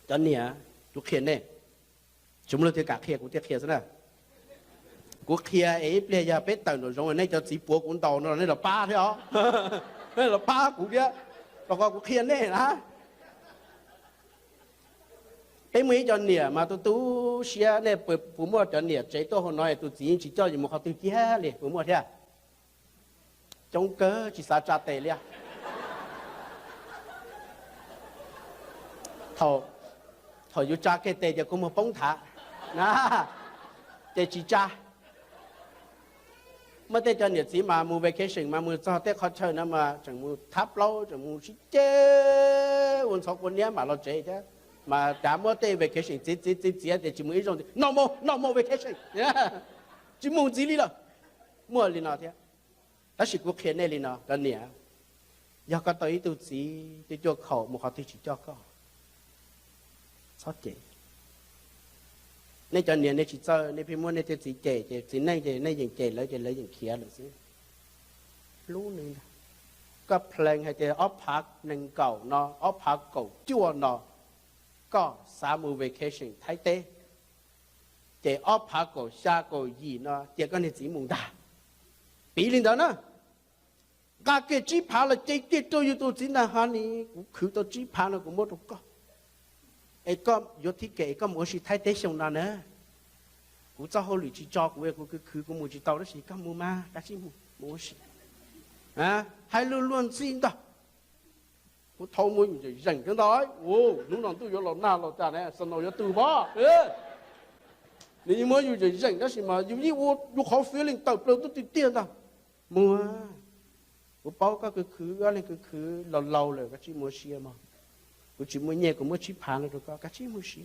Cov niam, kuv qhia nej, tsis muaj leej twg kam qhia, kuv thiaj qhia xwb na. Kuv qhia es ib pliag yog peb tawm nraum zoov nej cov txiv puav kuv ntaus no nej los pab thiab os. Nej los pab kuv thiab, rau qhov kuv qhia nej na. Peb muaj ib co niam mas tu tu siab, nej puas muaj cov niam tsev tuaj hauv no es tus txiv yeej tsis coj yus mus qhov twg kiag li, puas muaj thiab? Coob kawg, tsis xav tsa tes li. Thaum yus tsa kiag tes ces kua muag poob nthav na, ces tsis tsa. Muaj tej cov niam txiv mas mus vacation mas mus txog tej qhov chaw no mas tseem mus thab plaub, tseem mus sib ceg ua ntxhov kua niab mam los tsev thiab. Mas cav muab tej vacation txiav txiav txiav txiav tias tsis mus ib zaug, no mus, no mus vacation, tsis mus ntxiv li lawm. Muaj li no thiab. Tab sis kuv qhia nej li no cov niam, yog koj tau ib tug txiv twb cuaj khaum mus qhov twg tsis coj koj, txhob cem. Nej cov niam nej tsis txawj, nej pheej muab nej tej txiv cem ces txiv neej ces nej yeem cem lawv ces lawv yeem khiav lawm xwb. Hlub nws ntag. Koj plan hais tias ob phav nees nkaum no, ob phav kaum cuaj no, koj xav mus vacation Thaib teb, ces ob phav kaum xya kaum yim no cia koj niag txiv mus ntag. Piv li ntawd na, nqa kiag tsib phav los cev kiag rau yus tus txiv ntag, honey, kuv khwv tau tsib phav no kuv muab rau koj, es koj yuav thib kem es koj mus ua si Thaib teb xyoo no na. Kuv txoj hauj lwm tsis tso kuv, kuv khwv khwv kuv mus tsis tau, tab sis koj mus mas, koj cia li mus, mus ua si. Hais lus luag ntxhi ntag. Kuv thaum muab yus zeem zeem thiab ntag, hnub no ntuj yuav los nag los cas ne, snow yuav tu pob. Nws yeej muab yus zeem zeem tab sis mas yus yeej ua yus qhov feeling tawm plaws tuaj tiag tiag ntag. Mus, kuv paub koj khwv khwv, koj leej khwv khwv laus laus lawm, koj cia li mus ua si mog. Kuv tsis muaj nyiaj, kuv muab tsib phav no rau koj, koj cia li mus ua si.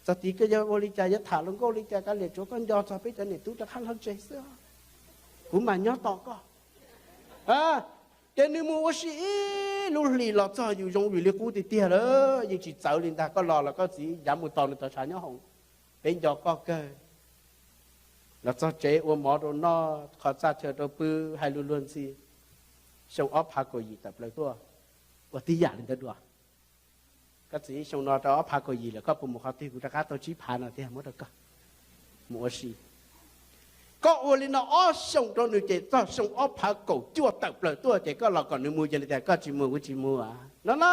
Txog tid koj yuav ua li cas, yuav tham hluas nkauj li cas, kav liam, tsuav koj nco txog peb cov niam tub rov qab hlob ntse xwb, kuv mam nyob tos koj. Ces nws mus ua si ib lub hlis los txog yus zoo vim li qub tiag tiag lawm, yeej tsis txawv li ntag. Koj los los koj txiv yav mus tos nws tom tshav nyob hoom, peb nco koj kawg. Los txog tsev ua mov rau noj, qhov txaj chaw rau pw, hais lus luag ntxhi. Xyoo ob phav kaum yim tawm plaws tuaj, ua tib yam li ntawd dua. Koj txiv, xyoo no rau ob phav kaum yim lawm, koj puas mus qhov twg, kuv rov qab tau tsib phav no tiag muab rau koj mus ua si. Koj ua li no ob xyoos rau nws ces txog xyoo ob phav kaum cuaj tawm plaws tuaj ces koj los kom nws mus ces nws tias koj tsis mus kuv tsis mus no na.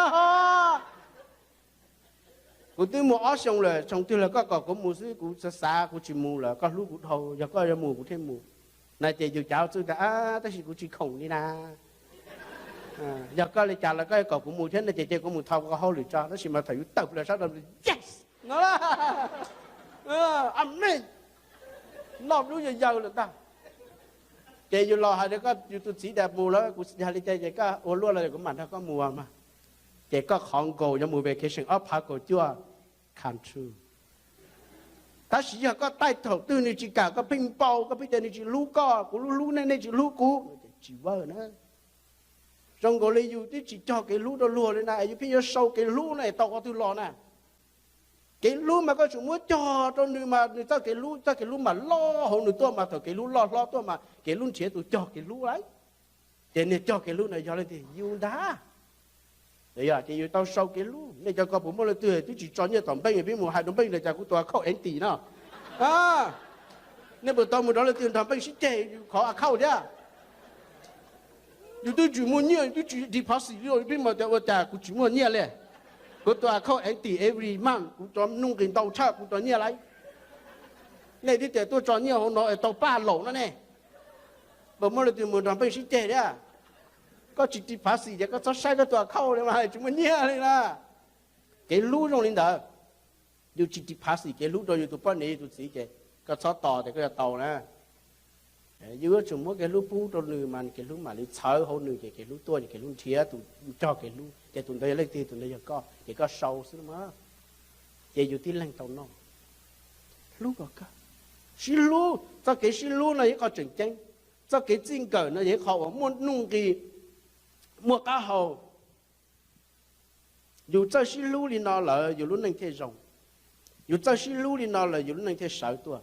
Kuv twb mus ob xyoos lawm, xyoo twg los koj kom kuv mus xwb, kuv xav xav kuv tsis mus lawm, koj hlub kuv dhau, yog koj yuav mus kuv thiaj mus. Na ces yus cav txuj tias, tab sis kuv tsis khoom li na. Yog koj li cas los koj kom kuv mus thiab no ces cia kuv mus tho kuv hauj lwm tso, tab sis mas thaum yus tawm plaws sab nraud, yes, no, amen, noj lub yawg yawg lawm ntag. Ces yus los hais rau koj yus tus txiv tias mus lawm, kuv yog li cas ces koj ua luaj los kuv mam nrog koj mus mas. Ces koj qhov nkaus yuav mus vacation ob phav kaum cuaj come true. Tab sis yog koj taij thaum twg nws tsis kam, koj pheej npau, koj pheej tias nws tsis hlub koj, kuv hlub hlub nej, nej tsis hlub kuv, tsis work na. Zoo nkaus li yus twb tsis cog kev hlub rau luag li na, es yus pheej yuav sau kev hlub no es tau qhov twg los na. Kev hlub mas koj tsum muab cog rau nws mas nws txoj kev hlub, txoj kev hlub mas loj hauv nws tuaj mas thaum kev hlub loj hlob tuaj mas kev hlub nrhiav tus cog kev hlub lauj. Ces niag cog kev hlub no yog leej twg? Yus ntag. Ces yus tau sau kev hlub. Nej cov ko puas muaj leej twg twb tsis tso nyiaj tom npeej, peb mus hais rau npeej tias kuv tus account empty no? Nej puas tau mus nrog leej twg nrog npeej sib ceg yus qhov account thiab? Yus twb tsis muaj nyiaj, yus twb tsis deposit li, peb mas tias ua cas kuv tsis muaj nyiaj li. Kuv tus account empty every month, kuv tso nuj nqis ntau tshaj kuv tso nyiaj lauj. Nej twb tias tuaj tso nyiaj hauv no es tau paj laum no ne. Puas muaj leej twg mus nrog npeej sib ceg thiab? Koj tsis deposit ces koj txhob saib koj tus account li mas tsis muaj nyiaj li na. Kev hlub zoo li ntawd. Yus tsis deposit kev hlub rau yus tus poj niam yus tus txiv ces koj txhob tos tias koj yuav tau na. Yus yuav tsum muab kev hlub pub rau nws mas kev hlub mam li txhawv hauv nws ces kev hlub tuaj ces kev hlub nrhiav tus cog kev hlub ces tus ntawd yog leej twg? Tus ntawd yog koj ces koj sau xwb mas. Ces yus tib leeg tau noj. Hlub kom kawg. Sib hlub, txoj kev sib hlub no yog ib qho tseem ceeb. Txoj kev txij nkawm no yog ib qho uas muaj nuj nqis, muaj qab hau. Yus txawj sib hlub li no lawm yus lub neej thiaj zoo. Yus txawj sib hlub li no lawm yus lub neej thiaj sawv tuaj.